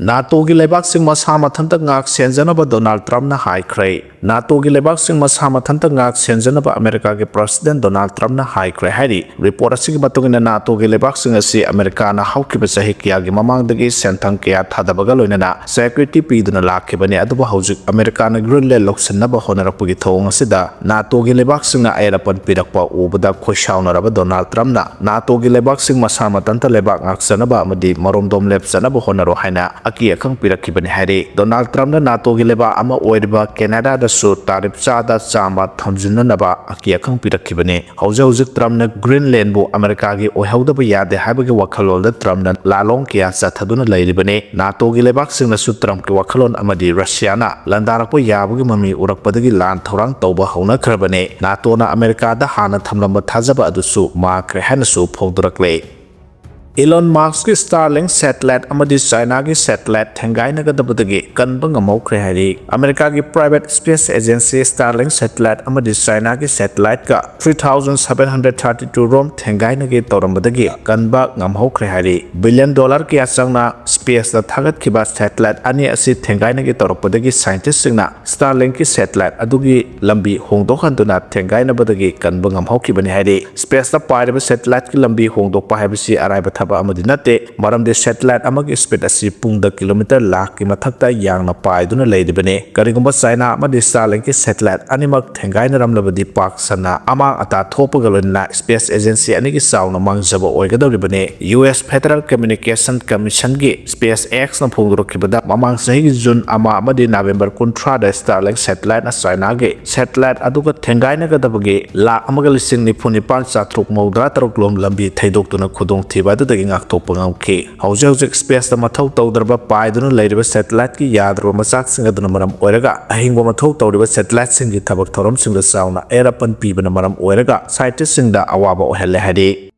ꯅꯥꯇꯣꯒꯤ ꯂꯩꯕꯥꯛꯁꯤꯡ ꯃꯁꯥ ꯃꯊꯟꯇ ꯉꯥꯛ ꯁꯦꯟꯖꯅꯕ ꯗꯣꯅꯥꯜꯗ ꯇ꯭ꯔꯝꯞꯅ ꯍꯥꯏꯈ꯭ꯔꯦ꯫ ꯅꯥꯇꯣꯒꯤ ꯂꯩꯕꯥꯛꯁꯤꯡ ꯃꯁꯥ ꯃꯊꯟꯇ ꯉꯥꯛ ꯁꯦꯟꯖꯅꯕ ꯑꯃꯦꯔꯤꯀꯥꯒꯤ ꯄ꯭ꯔꯦꯁꯤꯗꯦꯟꯠ ꯗꯣꯅꯥꯜꯗ ꯇ꯭ꯔꯝꯞꯅ ꯍꯥꯏꯈ꯭ꯔꯦ ꯍꯥꯏꯔꯤ꯫ ꯔꯤꯄꯣꯔꯠ ꯑꯁꯤꯒꯤ ꯃꯇꯨꯡ ꯏꯟꯅ ꯅꯥꯇꯣꯒꯤ ꯂꯩꯕꯥꯛꯁꯤꯡ ꯑꯁꯤ ꯑꯃꯦꯔꯤꯀꯥꯅ ꯍꯧꯈꯤꯕ ꯆꯍꯤ ꯀꯌꯥꯒꯤ ꯃꯃꯥꯡꯗꯒꯤ ꯁꯦꯟꯊꯪ ꯀꯌꯥ ꯊꯥꯗꯕꯒ ꯂꯣꯏꯅꯅ ꯁꯦꯀ꯭ꯌꯨꯔꯤꯇꯤ ꯄꯤꯗꯨꯅ ꯂꯥꯛꯈꯤꯕꯅꯤ, ꯑꯗꯨꯕꯨ ꯍꯧꯖꯤꯛ ꯑꯃꯦꯔꯤꯀꯥꯅ ꯒ꯭ꯔꯤꯟꯂꯦꯟ ꯂꯧꯁꯤꯟꯅꯕ ꯍꯣꯠꯅꯔꯛꯄꯒꯤ ꯊꯧꯑꯣꯡ ꯑꯁꯤꯗ ꯅꯥꯇꯣꯒꯤ ꯂꯩꯕꯥꯛꯁꯤꯡꯅ ꯑꯌꯦꯠ ꯑꯄꯟ ꯄꯤꯔꯛꯄ ꯎꯕꯗ ꯈꯣꯏꯁꯥꯎꯅꯔꯕ ꯗꯣꯅꯥꯜꯗ ꯇ꯭ꯔꯝꯞꯅ ꯅꯥꯇꯣꯒꯤ ꯂꯩꯕꯥꯛꯁꯤꯡ ꯃꯁꯥ ꯃꯊꯟꯇ ꯂꯩꯕꯥꯛ ꯉꯥꯛꯆꯅꯕ ꯑꯃꯗꯤ ꯃꯔꯣꯝꯗꯣꯝ ꯂꯦꯞꯆꯅꯕ ꯍꯣꯠꯅꯔꯣ ꯍꯥꯏꯅ ꯑꯀꯤ ꯑꯈꯪ ꯄꯤꯔꯛꯈꯤꯕꯅꯤ ꯍꯥꯏꯔꯤ꯫ ꯗꯣꯅꯥꯜꯗ ꯇ꯭ꯔꯝꯞꯅ ꯅꯥꯇꯣꯒꯤ ꯂꯩꯕꯥꯛ ꯑꯃ ꯑꯣꯏꯔꯤꯕ ꯀꯦꯅꯥꯗꯥꯗ ꯁꯨ ꯇꯥꯔꯤꯐ ꯆꯥꯗ ꯆꯥꯝꯃ ꯊꯝꯖꯤꯟꯅꯅꯕ ꯑꯀꯤ ꯑꯈꯪ ꯄꯤꯔꯛꯈꯤꯕꯅꯤ꯫ ꯍꯧꯖꯤꯛ ꯍꯧꯖꯤꯛ ꯇ꯭ꯔꯝꯞꯅ ꯒ꯭ꯔꯤꯟꯂꯦꯟꯕꯨ ꯑꯃꯦꯔꯤꯀꯥꯒꯤ ꯑꯣꯏꯍꯧꯗꯕ ꯌꯥꯗꯦ ꯍꯥꯏꯕꯒꯤ ꯋꯥꯈꯜꯂꯣꯟꯗ ꯇ꯭ꯔꯝꯞꯅ ꯂꯥꯂꯣꯡ ꯀꯌꯥ ꯆꯠꯊꯗꯨꯅ ꯂꯩꯔꯤꯕꯅꯤ꯫ ꯅꯥꯇꯣꯒꯤ ꯂꯩꯕꯥꯛꯁꯤꯡꯅꯁꯨ ꯇ꯭ꯔꯝꯞꯀꯤ ꯋꯥꯈꯜꯂꯣꯟ ꯑꯃꯗꯤ ꯔꯁꯤꯌꯥꯅ ꯂꯥꯟꯗꯥꯔꯛꯄ ꯌꯥꯕꯒꯤ ꯃꯃꯤ ꯎꯔꯛꯄꯗꯒꯤ ꯂꯥꯟ ꯊꯧꯔꯥꯡ ꯇꯧꯕ ꯍꯧꯅꯈ꯭ꯔꯕꯅꯤ꯫ ꯅꯥꯇꯣꯅ ꯑꯃꯦꯔꯤꯀꯥꯗ ꯍꯥꯟꯅ ꯊꯝꯂꯝꯕ ꯊꯥꯖꯕ ꯑꯗꯨꯁꯨ ꯃꯥꯡꯈ꯭ꯔꯦ ꯍꯥꯏꯅꯁꯨ ꯐꯣꯡꯗꯣꯔꯛꯂꯦ꯫ ꯏꯂꯣꯟ ꯃꯥꯁꯀꯤ ꯁ꯭ꯇꯥꯔꯂꯤꯡ ꯁꯦꯇꯦꯂꯥꯏꯠ ꯑꯃꯗꯤ ꯆꯥꯏꯅꯥꯒꯤ ꯁꯦꯇꯦꯂꯥꯏꯠ ꯊꯦꯡꯒꯥꯏꯅꯒꯗꯕꯗꯒꯤ ꯀꯟꯕ ꯉꯝꯍꯧꯈ꯭ꯔꯦ ꯍꯥꯏꯔꯤ꯫ ꯑꯃꯦꯔꯤꯀꯥꯒꯤ ꯄ꯭ꯔꯥꯏꯚꯦꯠ ꯁ꯭ꯄꯦꯁ ꯑꯦꯖꯦꯟꯁꯤ ꯁ꯭ꯇꯥꯔꯂꯤꯡ ꯁꯦꯇꯦꯂꯥꯏꯠ ꯑꯃꯗꯤ ꯆꯥꯏꯅꯥꯒꯤ ꯁꯦꯇꯦꯂꯥꯏꯠꯀ three thousand seven hundred thirty two ꯔꯣꯝ ꯊꯦꯡꯒꯥꯏꯅꯒꯦ ꯇꯧꯔꯝꯕꯗꯒꯤ ꯀꯟꯕ ꯉꯝꯍꯧꯈ꯭ꯔꯦ ꯍꯥꯏꯔꯤ꯫ ꯕꯤꯂꯤꯌꯟ ꯗꯣꯂꯔ ꯀꯌꯥ ꯆꯪꯅ ꯁ꯭ꯄꯦꯁꯇ ꯊꯥꯒꯠꯈꯤꯕ ꯁꯦꯇꯦꯂꯥꯏꯠ ꯑꯅꯤ ꯑꯁꯤ ꯊꯦꯡꯒꯥꯏꯅꯒꯦ ꯇꯧꯔꯛꯄꯗꯒꯤ ꯁꯥꯏꯟꯇꯤꯁꯁꯤꯡꯅ ꯁ꯭ꯇꯥꯔꯂꯤꯡꯀꯤ ꯁꯦꯇꯦꯂꯥꯏꯠ ꯑꯗꯨꯒꯤ ꯂꯝꯕꯤ ꯍꯣꯡꯗꯣꯛꯍꯟꯗꯨꯅ ꯊꯦꯡꯒꯥꯏꯅꯕꯗꯒꯤ ꯀꯟꯕ ꯉꯝꯍꯧꯈꯤꯕꯅꯤ ꯍꯥꯏꯔꯤ꯫ ꯁ꯭ꯄꯦꯁꯇ ꯄꯥꯏꯔꯤꯕ ꯁꯦꯇꯦꯂꯥꯏꯠꯀꯤ ꯂꯝꯕꯤ ꯍꯣꯡꯗꯣꯛꯄ ꯍꯥꯏꯕꯁꯤ ꯑꯔꯥꯏꯕ ꯊꯕꯛ ꯑꯃꯗꯤ ꯅꯠꯇꯦ, ꯃꯔꯝꯗꯤ ꯁꯦꯇꯦꯂꯥꯏꯠ ꯑꯃꯒꯤ ꯁ꯭ꯄꯤꯗ ꯑꯁꯤ ꯄꯨꯡꯗ ꯀꯤꯂꯣꯃꯤꯇꯔ ꯂꯥꯈꯀꯤ ꯃꯊꯛꯇ ꯌꯥꯡꯅ ꯄꯥꯏꯗꯨꯅ ꯂꯩꯔꯤꯕꯅꯤ꯫ ꯀꯔꯤꯒꯨꯝꯕ ꯆꯥꯏꯅꯥ ꯑꯃꯗꯤ ꯁ꯭ꯇꯥꯔꯂꯤꯡꯀꯤ ꯁꯦꯇꯦꯂꯥꯏꯠ ꯑꯅꯤꯃꯛ ꯊꯦꯡꯒꯥꯏꯅꯔꯝꯂꯕꯗꯤ ꯄꯥꯛ ꯁꯟꯅ ꯑꯃꯥꯡ ꯑꯇꯥ ꯊꯣꯛꯄꯒ ꯂꯣꯏꯅꯅ ꯁ꯭ꯄꯦꯁ ꯑꯦꯖꯦꯟꯁꯤ ꯑꯅꯤꯒꯤ ꯆꯥꯎꯅ ꯃꯥꯡꯖꯕ ꯑꯣꯏꯒꯗꯧꯔꯤꯕꯅꯤ꯫ ꯌꯨ ꯑꯦꯁ ꯐꯦꯗꯔꯦꯜ ꯀꯝꯃ꯭ꯌꯨꯅꯤꯀꯦꯁꯟ ꯀꯃꯤꯁꯟꯒꯤ ꯁ꯭ꯄꯦꯁ ꯑꯦꯛꯁꯅ ꯐꯣꯡꯗꯣꯔꯛꯈꯤꯕꯗ, ꯃꯃꯥꯡ ꯆꯍꯤꯒꯤ ꯖꯨꯟ ꯑꯃ ꯑꯃꯗꯤ ꯅꯕꯦꯝꯕꯔ ꯀꯨꯟꯊ꯭ꯔꯥꯗ ꯁ꯭ꯇꯥꯔꯂꯤꯡ ꯁꯦꯇꯦꯂꯥꯏꯠꯅ ꯆꯥꯏꯅꯥꯒꯤ ꯁꯦꯇꯦꯂꯥꯏꯠ ꯑꯗꯨꯒ ꯊꯦꯡꯒꯥꯏꯅꯒꯗꯕꯒꯤ ꯂꯥꯈ ꯑꯃꯒ ꯂꯤꯁꯤꯡ ꯅꯤꯐꯨ ꯅꯤꯄꯥꯟ ꯆꯥꯇ꯭ꯔꯨꯛ ꯃꯧꯗ꯭ꯔꯥ ꯇꯔꯨꯛ ꯂꯣꯝ ꯂꯝꯕꯤ ꯊꯩꯗꯣꯛꯇꯨꯅ ꯈꯨꯗꯣꯡꯊꯤꯕ ꯑꯗꯨꯗꯒꯤ ꯉꯥꯛꯊꯣꯛꯄ ꯉꯝꯈꯤ꯫ ꯍꯧꯖꯤꯛ ꯍꯧꯖꯤꯛ ꯁ꯭ꯄꯦꯁꯇ ꯃꯊꯧ ꯇꯧꯗ꯭ꯔꯕ ꯄꯥꯏꯗꯨꯅ ꯂꯩꯔꯤꯕ ꯁꯦꯇꯦꯂꯥꯏꯠꯀꯤ ꯌꯥꯗ꯭ꯔꯕ ꯃꯆꯥꯛꯁꯤꯡ ꯑꯗꯨꯅ ꯃꯔꯝ ꯑꯣꯏꯔꯒ ꯑꯍꯤꯡꯕ ꯃꯊꯧ ꯇꯧꯔꯤꯕ ꯁꯦꯇꯦꯂꯥꯏꯠꯁꯤꯡꯒꯤ ꯊꯕꯛ ꯊꯧꯔꯝꯁꯤꯡꯗ ꯆꯥꯎꯅ ꯑꯌꯦꯠ ꯑꯄꯟ ꯄꯤꯕꯅ ꯃꯔꯝ ꯑꯣꯏꯔꯒ ꯁꯥꯏꯟꯇꯤꯁꯁꯤꯡꯗ ꯑꯋꯥꯕ ꯑꯣꯏꯍꯜꯂꯦ ꯍꯥꯏꯔꯤ꯫